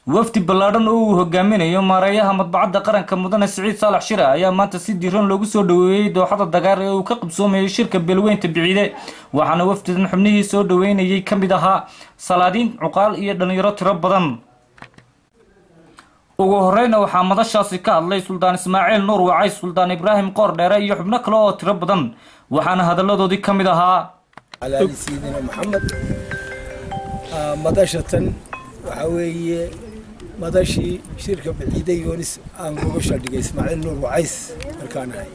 Wafdi ballaadhan oo uu hogaaminayo maareeyaha Madbacadda Qaranka, Mudane Siciid Saalax Shire, ayaa maanta si diiran loogu soo dhoweeyey dooxada Dagaar ee uu ka qabsoomayay shirka beelweynta Biciide. Waxaana wafdidan xubnihii soo dhoweynayay ka mid ahaa salaadiin, cuqaal iyo dhallinyaro tiro badan. Ugu horeyna waxaa madashaasi ka hadlay Suldaan Ismaaciil Nuur Wacay, Suldaan Ibraahim Qoor Dheere iyo xubno kale oo tiro badan, waxaana hadalladoodii ka mid ahaa: على آل سيدنا محمد. Madashatan waxaa weeye madashii shirka Biciide Yoonis aan gogosha dhigay, Ismaaciil Nuur Wacays markaan ahay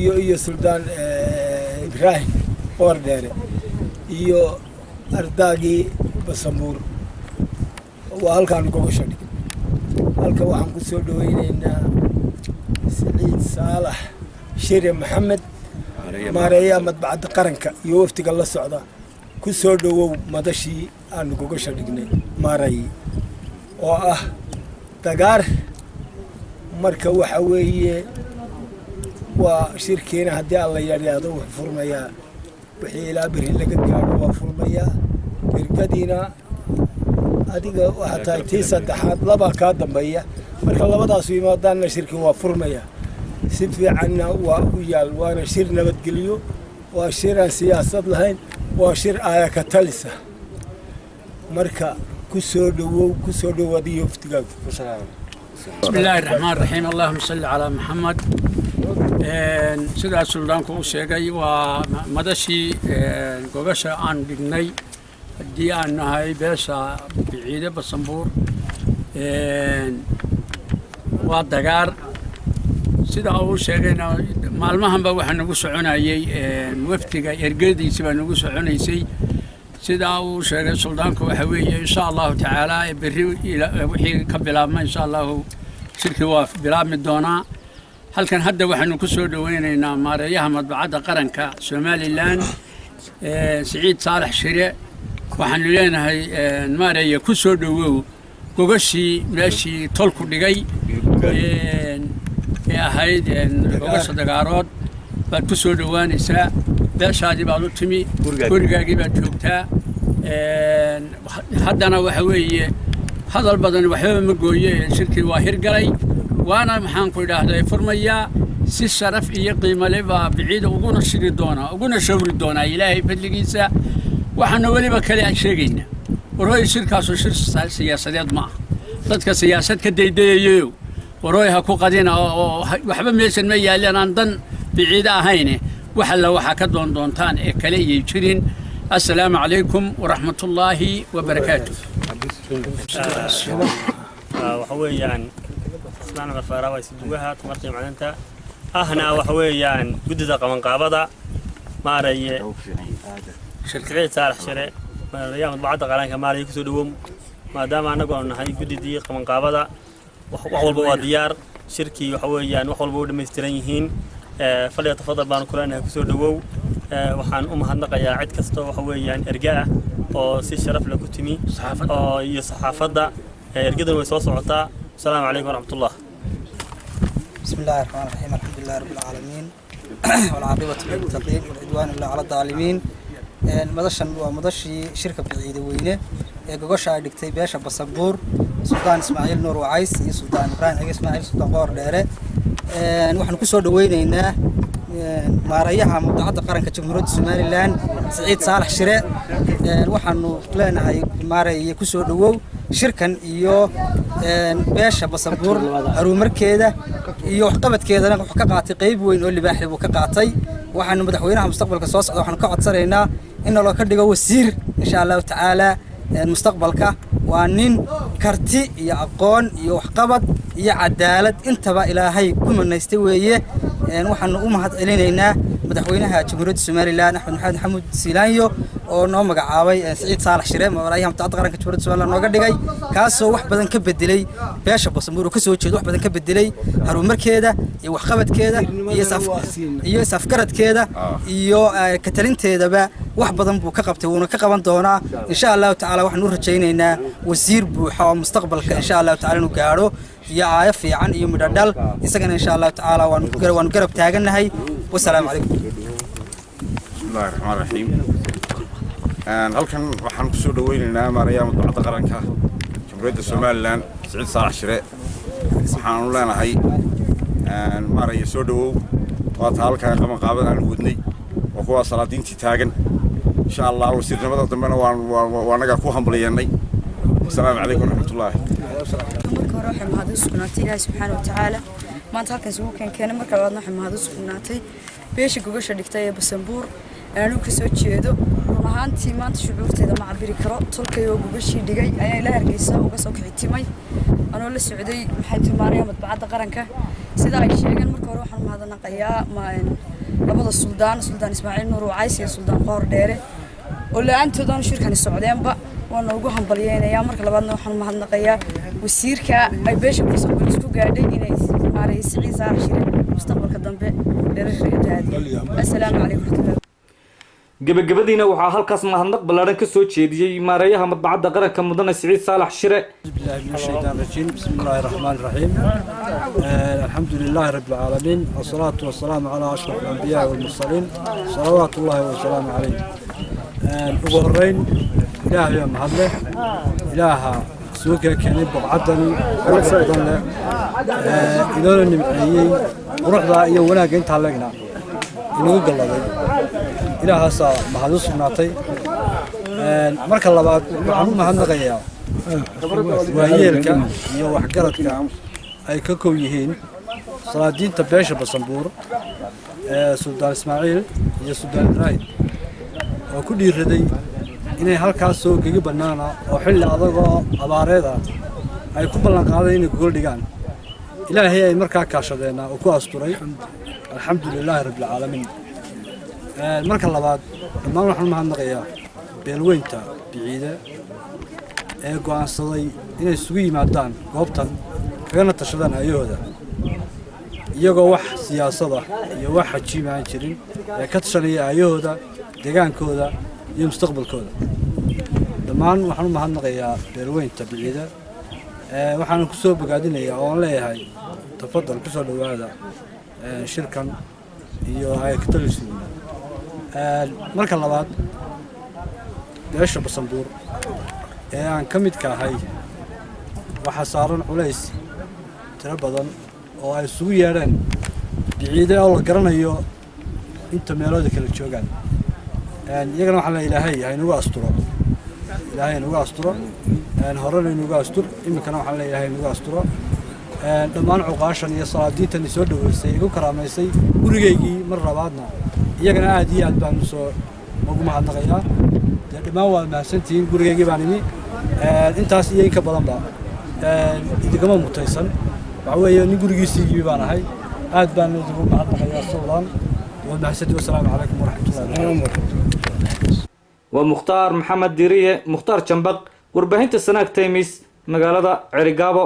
iyo Suldaan Ibraahim Qoor Dheere iyo ardaagii Basambuur. Waa halkaan gogosha dhigay. Halka waxaan ku soo dhaweyneynaa Siciid Saalax Shire Maxamed, maareeyaha Madbacadda Qaranka, iyo wafdiga la socda. Ku soo dhowow madashii aanu gogosha dhignay, maaray, oo ah Dagaar. Marka waxa weeye waa shirkiina, haddii Alla yadhaahdo, wuxuu furmayaa wixii ilaa beri laga gaadho waa furmayaa. Ergadiina adiga waxaa tahay tii saddexaad, labaa kaa dambeeya. Marka labadaasu yimaadaanna shirki waa furmayaa, si fiicanna waa u yaal. Waana shir nabadgeliyo, waa shir aan siyaasad lahayn, waa shir aaya ka talisa. Marka ku soo dhowow, ku soo dhowow adiyo wafdigaagu. بسم الله الرحمن الرحيم، اللهم صل على محمد. Sidaas suldaanku u sheegay, waa madashii gogasha aan dhignay haddii aan nahay beesha Biciide Basambuur. Waa Dagaar. Sida uu sheegayna, maalmahanba waxaa nagu soconayey wafdiga, ergadiisi baa nagu soconaysay. Sidaa uu sheegay suldaanku, waxa weeye, insha Allahu tacaala, berri wixii ka bilaabma, insha Allahu, shirkii waa bilaabmi doonaa. Halkan hadda waxaanu ku soo dhoweynaynaa maareeyaha Madbacadda Qaranka Somaliland, Siciid Saalax Shire. Waxaanu leenahay, maareeye, ku soo dhowow gogashii meeshii tolku dhigay ee ahayd gogasha Dagaarood baad ku soo dhowaanaysaa. Beeshaadii baad u timi, gurigaagii baad joogtaa. Haddana waxa weeye, hadal badan waxbaba ma gooye. Shirkii waa hirgalay, waana, maxaan ku idhaahday, furmayaa. Si sharaf iyo qiimale baa Biciida uguna shiri doonaa, uguna shawri doonaa, Ilaahay fadligiisa. Waxaana weliba kale aan sheegaynaa, warhooy, shirkaasu shir siyaasadeed ma ah. Dadka siyaasad ka daydayayo, warhooy, ha ku qadina oo waxba meeshan ma yaalleen aan dan Biciide ahayne. Wax alla waxaa ka doondoontaan ee kale iyay jirin. Assalaamu calaykum waraxmatullaahi wabarakaatu. Waxa weeyaan Ismaan Cumar Faara, waa isuduwaha tamarta iyo macdanta, ahna waxa weeyaan guddida qabanqaabada. Maaraye Siciid Saalax Shire, maareeyaha Madbacadda Qaranka, maaraya, kusoo dhawow. Maadaama annagu aanu nahay guddidii qabanqaabada, wax walba waa diyaar. Shirkii waxa weeyaan wax walba u dhammaystiran yihiin. Fadhiga tafadal baanu kuleenahay, kusoo dhawow. Waxaan u mahadnaqayaa cid kasta, waxa weeyaan erga ah oo si sharaf leh ku timi, oo iyo saxaafadda. Ergaduna way soo socotaa. Asalaamu calaykum waraxmatullah. بسم الله الرحمن الرحيم، الحمد لله رب العالمين، والعاقبة للمتقين، والعدوان إلا على الظالمين. Madashan waa madashii shirka Biciide weyne ee gogosha ay dhigtay beesha Basabuur, Suldaan Ismaaciil Nuur Wacays iyo Suldaan Ibraahim Cige Ismaaciil, Suldaan Qoor Dheere. Waxaan kusoo dhaweyneynaa maareeyaha Madbacadda Qaranka Jamhuuriyadda Somaliland, Siciid Saalax Shire. Waxaanu leenahay, maareeye, kusoo dhawow shirkan iyo beesha Basabuur horumarkeeda iyo waxqabadkeedana wuxuu ka qaatay qayb weyn oo libaaxi buu ka qaatay. Waxaanu madaxweynaha mustaqbalka soo socda waxaanu ka codsanaynaa in naloo ka dhigo wasiir, insha Allahu tacaala, mustaqbalka. Waa nin karti iyo aqoon iyo waxqabad iyo cadaalad intaba Ilaahay ku manaystay weeye. Waxaanu u mahad celinaynaa madaxweynaha Jamhuuriyadda Somaliland, Axmed Maxamed Maxamuud Siilaanyo, oo noo magacaabay Siciid Saalax Shire maareeyaha Madbacadda Qaranka Jamhuuriyadda Somaliland nooga dhigay, kaasoo wax badan ka bedelay beesha Basamuur oo kasoo jeedo, wax badan ka bedelay horumarkeeda iyo waxqabadkeeda iyo isafgaradkeeda iyo katalinteedaba. Wax badan buu ka qabtay, wuuna ka qaban doonaa, insha Allahu tacaala. Waxaan u rajaynaynaa wasiir buuxa oo mustaqbalka, insha Allahu tacala, inuu gaadho iyo aayo fiican iyo midho dhal isagana, insha Allahu tacaala, waanu garab taagannahay. Wasalaamu calaykum. Bismillahi raxmaan raxiim. Halkan waxaan kusoo dhaweynaynaa maareeyaha Madbacadda Qaranka Jamhuuriyadda. Jamhuuriyadda Somaliland, Siciid Saalax Shire. Waxaanu leenahay, maaraya, soo dhowow. Waata halkaa qabanqaabada aanu wadnay waa kuwaa salaadiintii taagan. Insha Allah wasiirnimada dambena waa nagaa ku hambalyeennay. Asalaamu calaykum waraxmatullaahi. Marka hore waxay mahad u sugnaatay Ilaahi subxaana watacaala maanta halkan isugu keenkeenay. Marka labaadna waxay mahad u sugnaatay beesha gogasha dhigtay ee Basanbuur anigu kasoo jeedo. Run ahaantii maanta shucuurteeda ma cabiri karo. Tolkay oo gogashii dhigay ayaa ila Hargeysa uga soo kicitimay anoo la socday, maxay tilmaanaya, Madbacadda Qaranka, sida ay sheegeen. Marka hore waxaan mahadnaqayaa labada suldaan, Suldaan Ismaaciil Nuur Wacays iyo Suldaan Qoor Dheere, oo la-aantood aanu shirkani socdeenba. Waan noogu hambalyeynayaa. Marka labaadna waxaan mahadnaqayaa wasiirka ay beesha Basanbuur isku gaadhay inay maareeyay, Siciid Saalax Shire, mustaqbalka dambe lala raadiyo. Assalaamu calaykum waraxmatullahi. Gebagabadiina waxaa halkaas mahadnaq ballaadhan ka soo jeediyey maareeyaha Madbacadda Qaranka, mudane Siciid Saalax Shire. بالله من الشيطان الرجيم. بسم الله الرحمن الرحيم. الحمد لله رب العالمين، والصلاة والسلام على أشرف الأنبياء والمرسلين، صلوات الله وسلامه عليه. Ugu horeyn Ilaahay baa mahadleh, Ilaaha suuka keenay buqcaddani quruxda badan leh, inoona nimceeyey quruxda iyo wanaagga intaa leegna inagu galladay. Ilaahaasaa mahad u sugnaatay. Marka labaad waxaan u mahadnaqayaa waayeelka iyo waxgaradka ay ka kow yihiin salaadiinta beesha Basanbuur ee Suldaan Ismaaciil iyo Suldaan Ibraahim, oo ku dhiiraday inay halkaas soo gegi bannaana oo xilli adagoo abaareed ah ay ku ballan qaadeen inay gogol dhigaan. Ilaahay ay markaa kaashadeenna oo ku asturay. Alxamdu lilaahi rabbilcaalamiin. Marka labaad dhammaan waxaan u mahadnaqayaa beelweynta Biciide ee go'aansaday inay isugu yimaadaan goobtan kagana tashadaan aayahooda, iyagoo wax siyaasada iyo wax xajiima aan jirin ee ka tashanaya aayahooda, deegaankooda iyo mustaqbalkooda. Dhammaan waxaan u mahadnaqayaa beelweynta Biciide. Waxaan ku soo bogaadinayaa oo aan leeyahay tafadal, ku soo dhowaada shirkan iyo ayakatalisuguna. Marka labaad, beesha Basanbuur ee aan ka midka ahay waxaa saaran culays tiro badan oo ay isugu yeedheen Biciide oo la garanayo inta meelooda kala joogaan. Iyagana waxaan le Ilaahay ha inagu asturo, Ilaahay inagu asturo, horena inagu astur, iminkana waxaan le Ilaahay inagu asturo. Dhammaan cuqaashan iyo salaadiintan soo dhaweysay, igu karaamaysay gurigaygii mar labaadna, iyagana aad iyo aad baan usoo ugu mahadnaqayaa. Dee dhammaan waad mahadsantihiin. Gurigaygii baan imi, intaas iyo inka badanba idigama mutaysan. Waxa weeye nin gurigiisii yimi baan ahay. Aad baan idigu mahadnaqayaa. Suldaan, waad mahadsantihi. Wasalaamu calaykum waraxmatullahi wabarakatu. Waa Mukhtaar Maxamed Diriye, Mukhtaar Jambaq, warbaahinta Sanaag Times, magaalada Cerigaabo.